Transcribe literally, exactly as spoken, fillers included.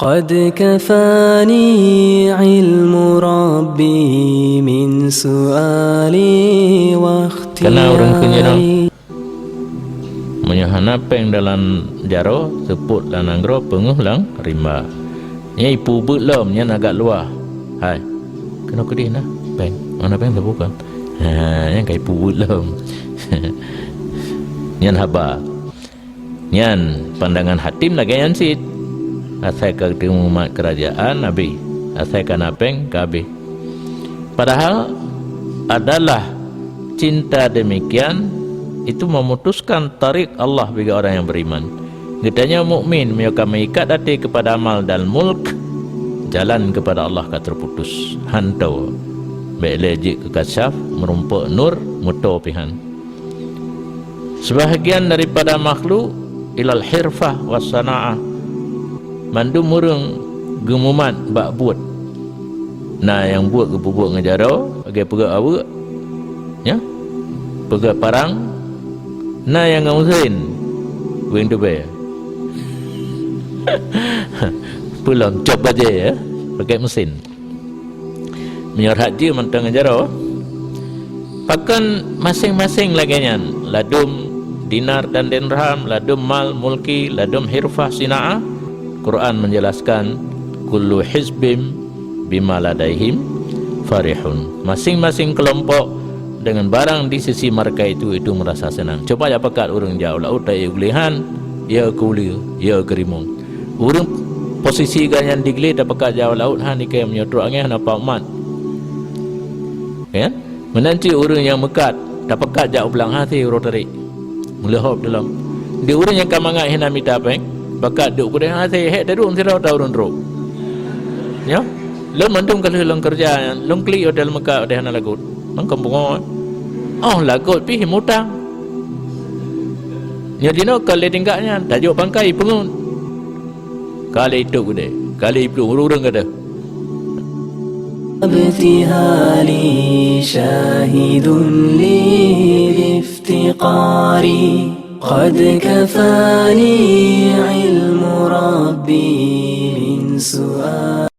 قد كفاني علم ربي من سؤالي واختياري. Kana ureuëng keu jinoe. Meunyoe hana péng dalam jaroe, seupôt lam nanggroe, peungeuh lam rimba. Nyan ipubeuet lom, nyan agak luwah. Hai, keunoe keudeh na péng. Mana péng saboh kan? Ha, nyan ka ipubeuet lom. Nyan haba. Nyan pandangan Hatim lagée nyan cit. Asai ka teumeumat keurajeuen, habéh. Asai ka na péng, ka habéh. Padahal adalah cinta demikian itu memutuskan tarik Allah bagi orang yang beriman. Geutanyoe mukmin, meunyoe ka meuikat até kepada amal dan mulk, jalan kepada Allah ka terputus. Hanto. Bék lé jeuet keu kasyaf, meurumpok nur, meuto pihan. Sebahagian daripada makhluk ilal hirfah was sanaah. Mandum ureuëng geumumat bak buet. Na nyang buet geupeubuet ngon jaroe, lagée peugét aweuek, ya, peugét parang, na nyang ngon meusén, weng tubée. Peulom cop bajée, ya, pakai meusén. Meunyoe that jeuet mantong ngon jaroe, pakon maséng-maséng lagée nyan, ladum dinar dan dirham, ladum mal mulki, ladum hirfah sinaah, Quran menjelaskan, "Kullu hizbim bima ladaihim farihun." Maséng-maséng kelompok dengan barang di sisi mereka itu, itu merasa senang. Coba jak pakat ureuëng jak u laôt, ta-ék u glé han, ya keu uleue, ya keu rimueng. Ureuëng posisi geuh nyan di glé tapakat jak u laôt, han ikée meunyoe trok angén hana pat umat. Ya? Meunan cit ureuëng nyang meukat, tapakat jak u blang, hase uroe tarék. Meuleuhob dalam. Di ureuëng nyang ka mangat hana mita péng, pakat duek keudeh, hase hék taduek sidroe ta ureuëng trok. Ya? Lôn mandum ka lheueh lôn keureuja nyan, lôn klik hotel Mekah udeh hana lagot. Mangkong pungo. Oh, lagot pih mutang. Nyoe jinoe ka lé tingkat nyan, tajok pangkai peungeut. Ka lé itôp keudeh, ka lé iplueng ureuëng-ureuëng keudeh. ابتهالي شاهد لي بافتقاري، قد كفاني علم ربي من سؤال.